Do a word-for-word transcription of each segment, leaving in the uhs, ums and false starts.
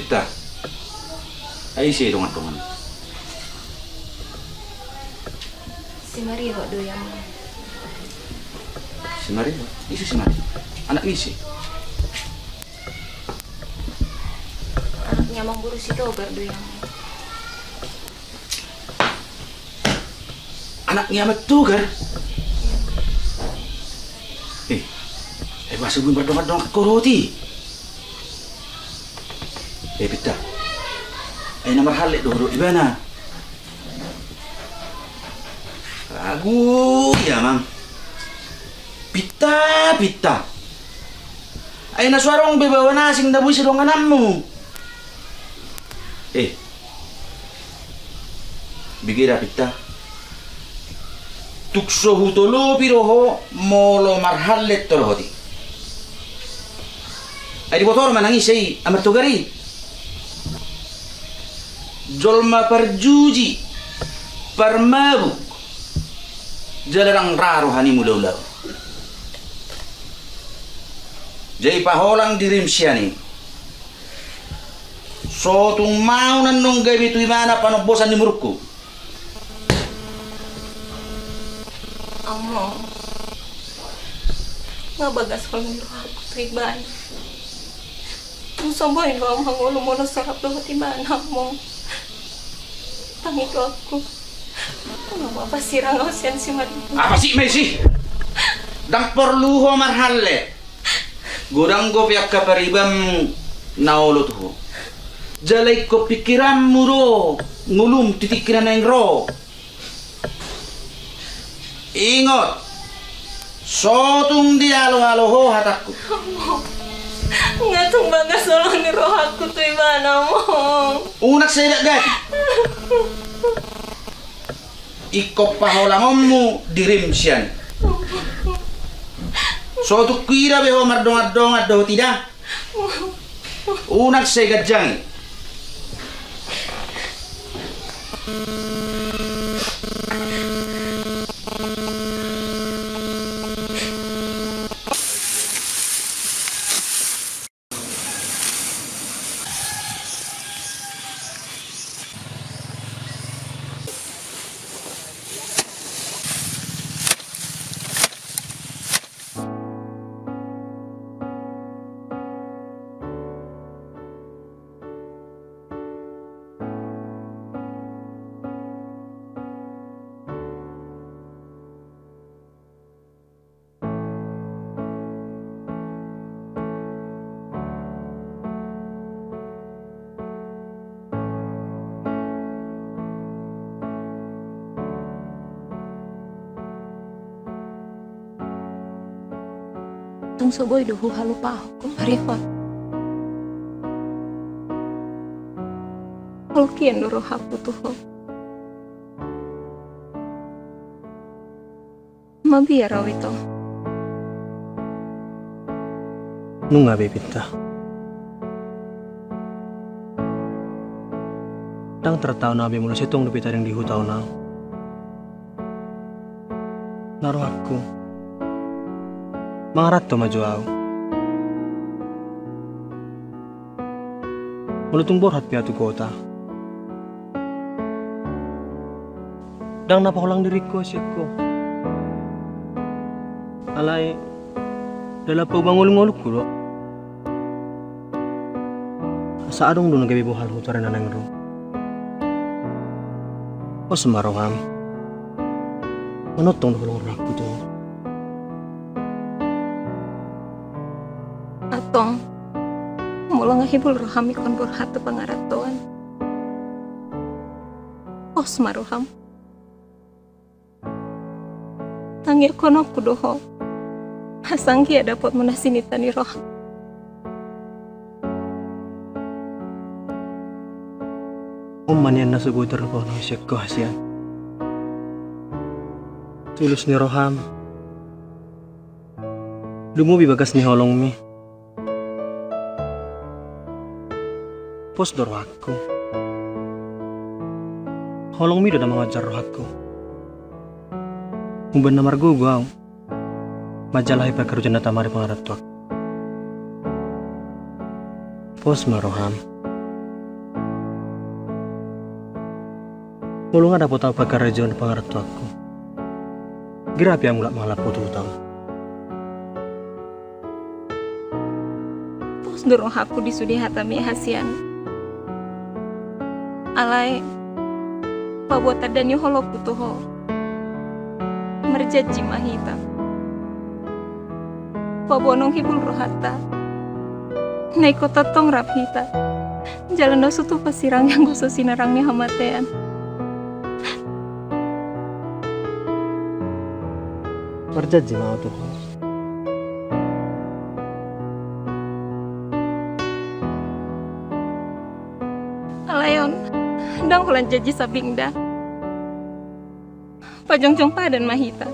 Pita. Ai ise dongan-dongan? Si Marihot do, Amang. Si Marihot? Ise si Marihot? Anak ni ise? Anak ni Amangboru Sitogar do, Amang. Anak ni Amang Togar? Eh, eh, boasa boi mardongan-dongan ho roti? Eh, Pita. Ai na marhallet do ho dohot ibana? Ragu ia, Amang. Pita, Pita. Ai na so adong be baoa na asing na boi sidongananmu. Eh. Bege da, Pita. Tung so hutolopi do ho molo marhallet ho dohot i. Ai diboto do manang ise i Amang Togar i? Jolma parjuji, parmabuk, jala ndang ra roha ni mulaulaon. Jadi paholang dirim sian i. So tung mau nangkin gabe tu ibana panombosan ni murukku. Amang, nga bagas holong ni rohangku tu ibana. Tung so boi do au mangolu molo so rap dohot ibana, Amang. Pangidoanku, nga ma pasirang au sian si Marihot. Apa sih, Mesi? Ndang porlu ho marhallet. Godang dope angka paribanmu na olo tu ho. Jala ingkon pingkiranmu do ngolum tu tingki na naeng ro. Ingot, so tung dialoalo ho hatangku. Nga tung bagas holong ni rohangku tu ibana, Amang. Unang sai dakdanak. Ingkon paholangonmu dirim sian i. So tung huida be ho mardongan-dongan dohot i da. Unang sai ganjang i. Tung so boi do huhalupahon ho, Marihot. Holong hian do rohangku tu ho. Mabiar au ito. Nunga be, Pita. Ndang tartaon au be molo sai tong dope tading di huta on au. Na rohangku, mangaranto ma jo au. Molo tung borhat pe au tu kota, ndang na paholang diringku sian ho. Alai dalan paubang ngolungku do. Asa adong do na gabe bohal huta ari na naeng ro. Pos ma roham. Manongtong do holong rohangku tu ho. Antong, molo nga hibul roham ingkon borhat tu pangarantoan, pos ma roham. Tangianghononku do ho, asa anggiat dapotmu na sininta ni roham. On ma nian na so boi tarlupaon sian ho hasian. Tulus ni roham. Lumobi bagas ni holongmi. Pos do rohangku. Holongmi do na mangonjar rohangku. Umbahen na margogo au manjalahi parkarejoan na tama di pangarantoan. Pos ma roham. Molo nga dapot ahu pangkarajoan pangarantoanku, gera pe ahu mulak mangalap ho tu huta on. Pos do rohangku di sude hatami hasian. Alai, paboa tanda ni holongku tu ho, marjanji ma hita. Paboa naung hibul rohanta, na ingkon tongtong rap hita. Jala na so tupa sirang i anggo so sinarang ni hamatean. Marjanji ma ahu tu ho. Alai on, ndang holan janji sambing da. Pajongjong padan ma hita.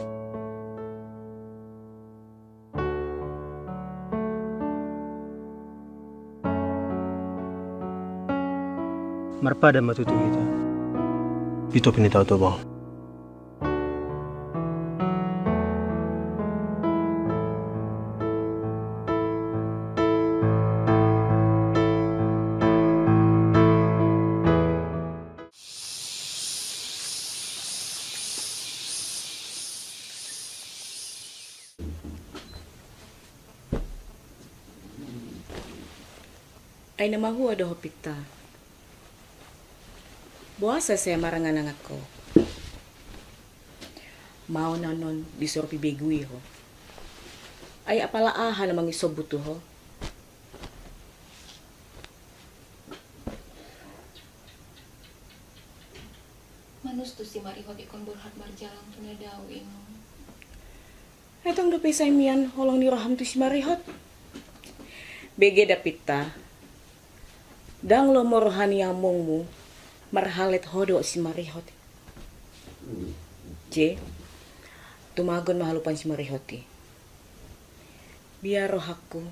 Marpadan ma tutu hita di topi ni Tao Toba on. Ai na mahua do ho Pinta. Boasa sai marangan-angan ho? Maon annon disoropi begu i ho. Ai apala aha na mangisombu tu ho? Manus tu si Marihot ingkon borhat marjalang tu na dao, Inong. Ai tong dope sai mian holong ni roham tu si Marihot? Bege da Pinta. Ndang lomo roha ni amongmu marhalet ho dohot si Marihot. Je, tumagon ma halupan si Marihot i. Biar rohangku,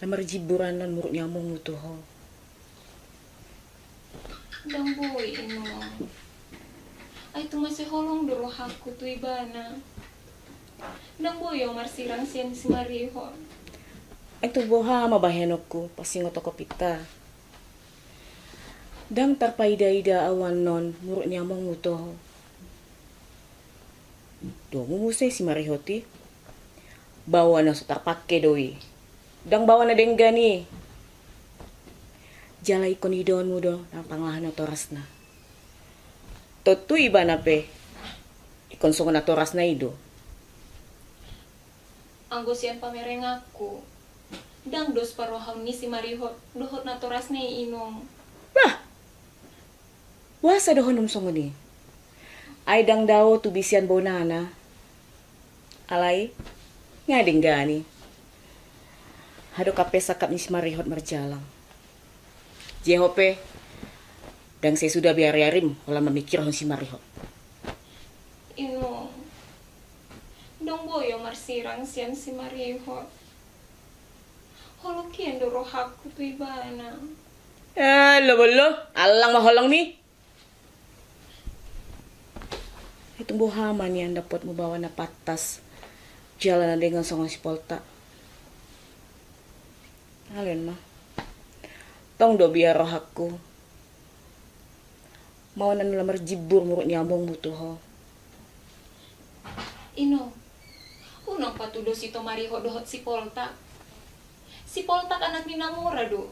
na marjimbur annon muruk ni amongmu tu ho. Ndang boi, Inong. Ai tung mansai holong do rohangku tu ibana. Ndang boi ahu marsirang sian si Marihot. Ai tung boha ma bahenonku, pasingot ho Pinta. Ndang tarpaida-ida ahu annon muruk ni amongmu tu ho. Domu muse si Marihot i. Baoa na so tarpangke do i. Ndang baoa na denggan i. Jala ingkon idaonmu do na pangalaho natorasna. Tontu ibana pe ingkon songon natorasna i do. Anggo sian pamerenganku, ndang dos parohaon ni si Marihot dohot natorasna i, Inong. Bah! Boasa dohononmu songon i? Ai ndang dao tubi sian bonana. Alai nga denggan i. Hadok hape sangkap ni si Marihot marjalang. Je ho pe, ndang sesuda be ari-arim holan mamikirhon si Marihot. Inong, ndang boi ahu marsirang sian si Marihot. Holong hian do rohangku tu ibana. Eh, lo bollo, allang ma holongmi. Ai tung boha ma nian dapotmu baoa na pantas jala na denggan songon si Poltak? Alai on ma. Tong do biar rohangku. Maon annon lam marjimbur muruk ni amongmu tu ho. Inong, unang patudos ito Marihot dohot si Poltak. Si Poltak anak ni na mora do.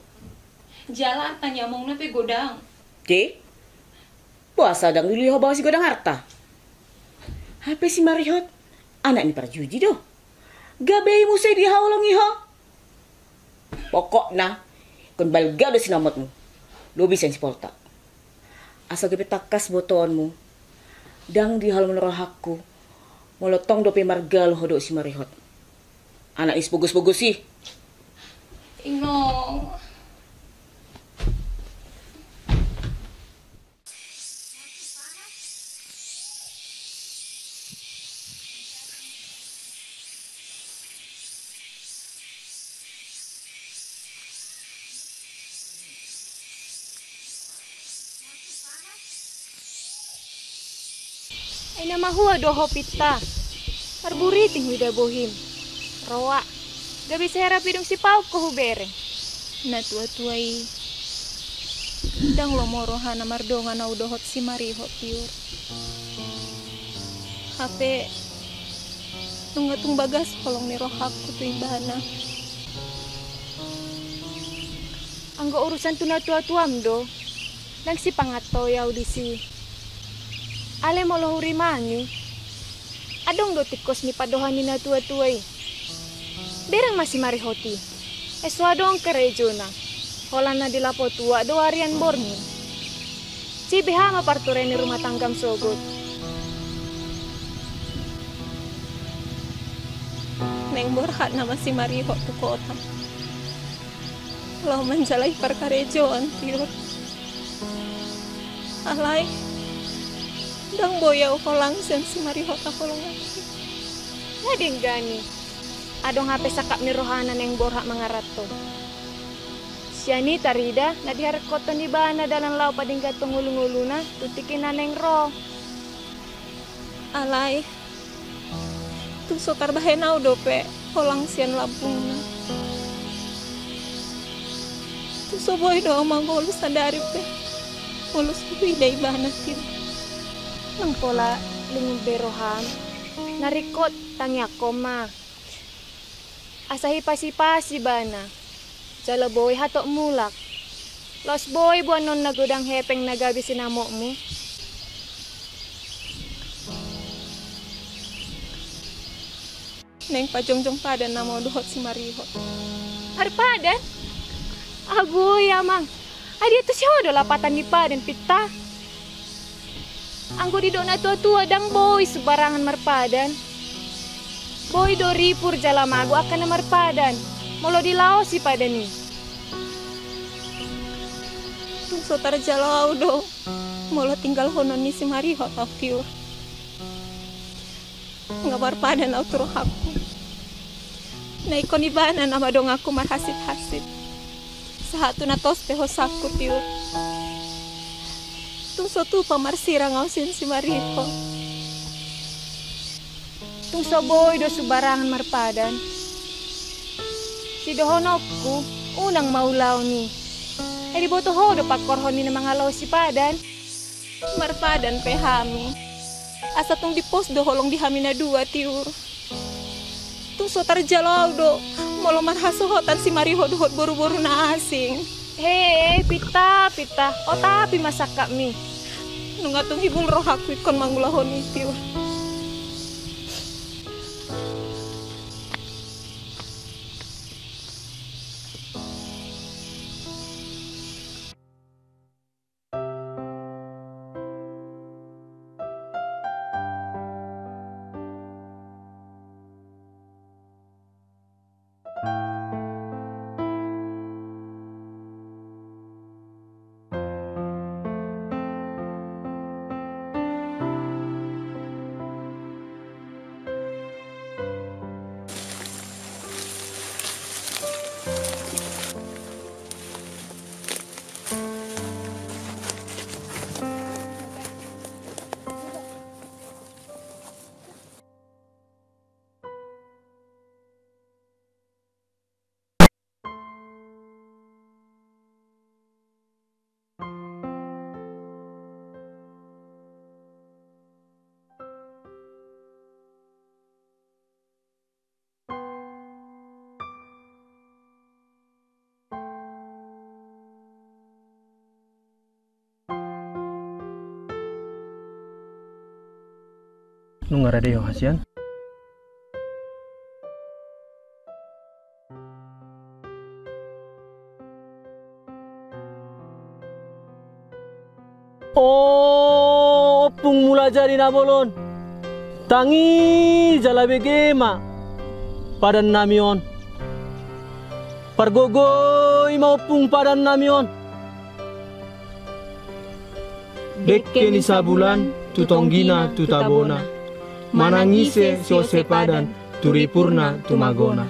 Jala arta ni amongna pe godang. Te? Boasa ndang dilului ho baoa si godang arta? Hape si Marihot anak ni parjuji do. Gabe i muse dihaholongi ho. Pokokna ingkon balga do sinamotmu. Lobi sian si Poltak. Asa gabe tangkas botoonmu. Ndang dihaholongi rohangku molo tong dope margalu ho dohot si Marihot. Anak ni si pogos-pogos i. Inong. Ai na mahua do ho Pinta. Marburiting huida bohim. Roa. Gabe sai hera pidung sipauk ho hubereng. Na tua-tua i. Ndang lomo rohana mardongan au dohot si Marihot, Tiur. Hape nunga tung bagas holong ni rohangku tu ibana. Anggo urusan tu natua-tuam do, ndang sipangantoi au disi. Alai molo hurimani, adong do tingkos ni pandohan ni natua-tua i. Bereng ma si Marihot i. Ai so adong karejona. Holan na di lapo tuak do arian borngin. Jei beha ma parturean ni rumah tanggam sogot. Naeng borhat nama si Marihot tu kota laho manjalahi parkarejoan, Tiur. Alai ndang boi au holang sian si Marihot haholonganku. Na denggan i. Adong hape sangkap ni rohana naeng borhat mangaranto. Sian i tarida na diharingkothon ibana dalan laho padengganhon ngolu-ngoluna tu tingki na naeng ro. Alai tung so tarbahen au dope holang sian lambungna. Tung so boi do au mangolu sadari pe molo so huida ibana, Tiur. Nang pola lungun be roham, na ringkot tangiangkon ma. Asa hipas-hipas ibana. Jala boi hatop mulak. Laos boi boanonna godang hepeng na gabe sinamotmu. Naeng pajongjong padan nama au dohot si Marihot. Marpadan? Agoi, amang. Ai dia tusi ho do lapatan ni padan, Pinta? Anggo didok natua-tua, ndang boi sumbarangan marpadan. Boi do ripur jala mago angka na marpadan molo dilaosi padan i. Tung so tarjalo au do molo tinggalhonon ni si Marihot au, Tiur. Nga marpadan au tu rohangku. Na ingkon ibana nama donganku marhansithansit sahat tu na tos pe hosangku, Tiur. Tung so tupa marsirang au sian si Marihot. Tung so boi do sumbarangan marpadan. Sidohononku, unang ma ulaon i. Ai diboto ho do pangkorhon ni na mangalaosi padan. Marpadan pe hami, asa tung dipos do holong di hami na dua, Tiur. Tung so tarjalo au do molo marhasohotan si Marihot dohot boru-boru na asing. He, Pinta, Pinta, otapi ma sangkapmi. Nunga tung hibul rohangku ingkon mangulahon i, Tiur. Nunga rade ho hasian? O ompung Mulajadi Na Bolon, tangi jala bege ma padannami on. Pargogoi ma ompung padannami on. Dengke ni Sabulan tu tonggina tu tabona, manang ise siose padan tu ripurna tu magona.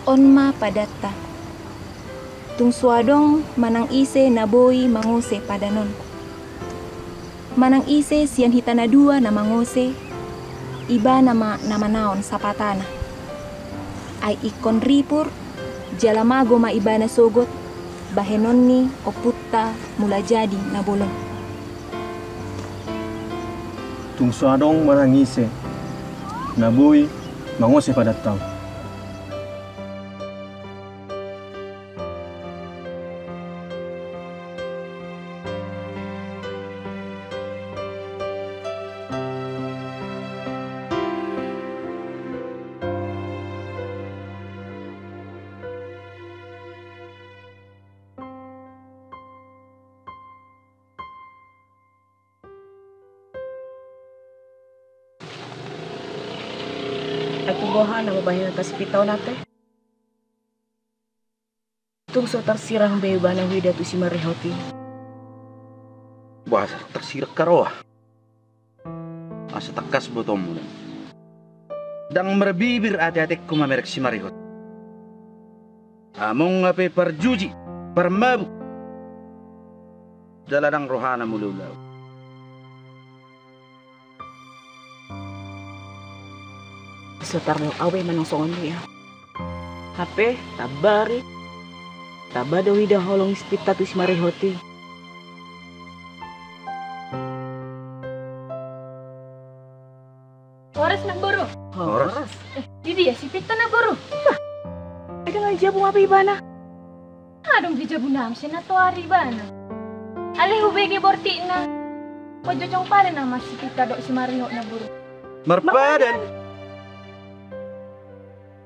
On ma padanta. Tung so adong manang ise na boi mangose padan on. Manang ise sian hita na dua na mangose, ibana ma na manaon sapatana. Ai ingkon ripur jala mago ma ibana sogot bahenon ni ompunta Mulajadi Na Bolon. Tung so adong manang ise na boi mangose padanta on. Ai tung boha na mambahen angka si Pinta on ate? Tung so tarsirang be ibana huida tu si Marihot i. Boasa tarsirang haroa? Asa tangkas botoonmu da. Ndang marbibir ateatengku mamereng si Marihot. Among hape parjuji, parmabuk. Jala ndang rohana mulaulau. So tarmuk au be manang songon dia. Hape tamba ari tamba do huida holong ni si Pinta tu si Marihot i. Horas, Namboru. Horas. Eh, di dia si Pinta, Namboru? Bah, ai ndang di jabu hape ibana. Adong di jabu nami sian antoari ibana. Alai hubege bortikna. Manjojong padan nama si Pinta dohot si Marihot, Namboru. Marpadan?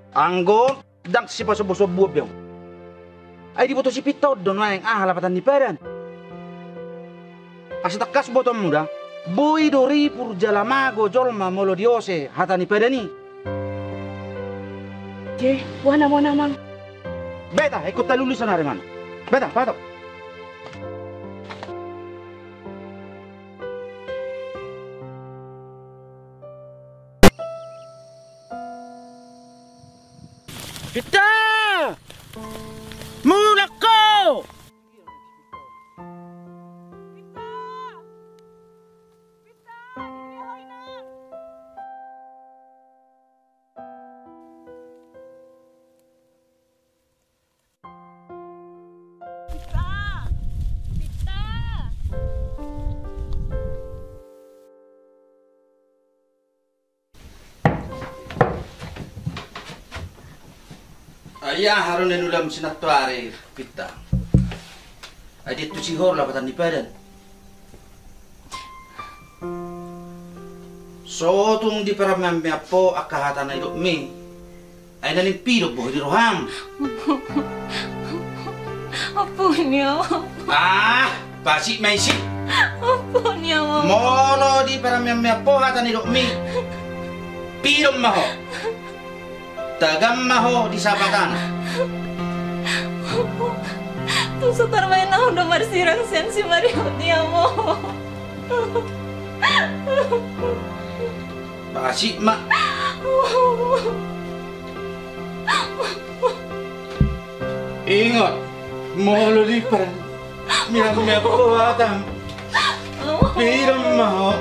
Anggo ndang sipasombuasombuon be on. Ai diboto si Pinta on do nuaeng aha lapatan ni padan. Asa tangkas botoonmu da, boi do ripur jala mago jolma molo diose hata ni padan i. Ge, boha nama on, Amang? Beta, ingkon talulut sonari mana. Beta, patok. Pinta! Mulak ho! Ai aha do na niulam sian antoari, Pinta? Ai diantusi ho lapatan ni padan. So tung diparmeammea ho angka hata na nidokmi, ai naeng pidom ho di roham. Ampuni, Amang. Ah, pasik ma i si. Ampuni, Amang. Molo diparmeammea ho hata na nidokmi, pidom ma ho. Tagam ma ho di sapatana. Tung so tarbahen ahu do marsirang sian si Marihot i, Amang. Pasik ma. Ingot, molo diparmeammea ho hatam, pidom ma ho.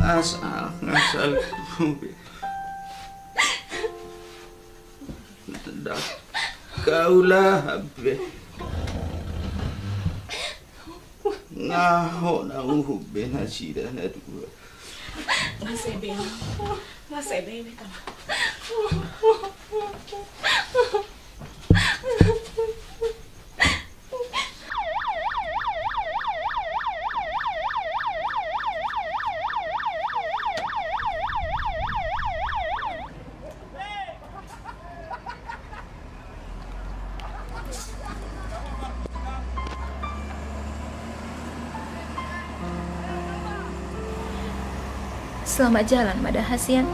Ngasal, ngasal. Ndang kaula be. Nga ho na uhum be nasida na dua. Nga sebe. Nga sebe be kama. Selamat jalan ma da hasian.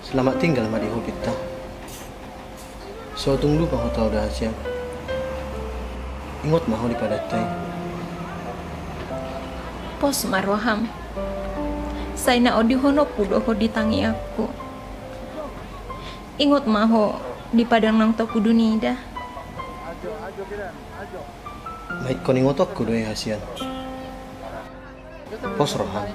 Selamat tinggal ma di ho, Pinta. So tung lupa ho tau da hasian. Ingot ma ho di padanta i. Pos ma roham. Sai na odihononku do ho di tangiangku. Ingot ma ho di padang naung tau huduni da. Bahenon ingotonku do i hasian. Pos roham.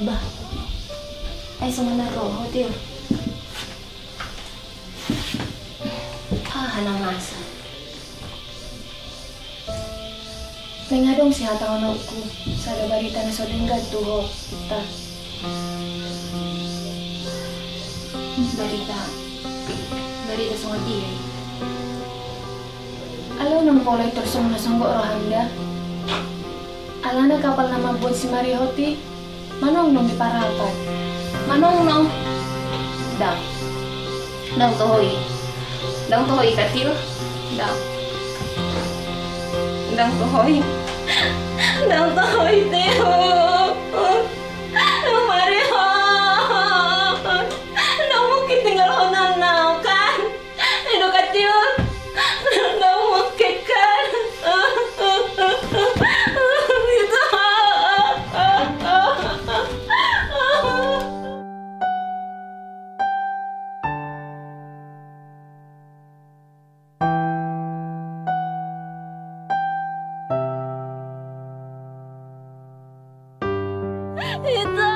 Bah, ai songon na ro ho, Tiur? Aha na masa? Naeng adong sihatahononku sada barita na so denggan tu ho, Ta. Barita, barita songon dia i? Alai unang pola i, Tiur, songon na songgop roham da. Alana kapal na mambuat si Marihot i manongnong di parapat. Manongnong? Ndang. Ndang toho i. Ndang toho i, Katil. Ndang. Ndang toho i. Ndang toho i, Tiur. Marihot. Ndang mungkin tinggalhonon au, kan? I do, Katil. Ndang mungkin, kan? Ito. Ito.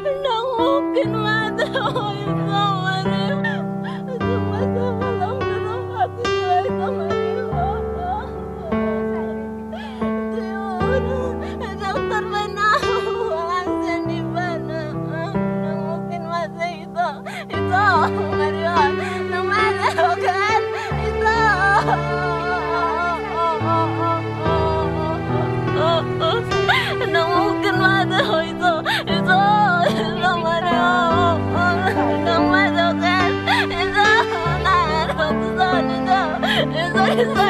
Ndang mungkin mate ho, Ito, Maria. Sumpah, sumpah, ndang mungkin mate ho, Ito, Maria. Tiur, ndang tarbaen au, alai sian ibana. Ndang mungkin mate, Ito. Ito, Maria, ndang mate ho, kan? Ito. Ndang mungkin mate ho, Ito. Ito, Ito, Maria. Ndang mate ho, kan? Ito, na ro ho tuson, Ito. Ito, Ito.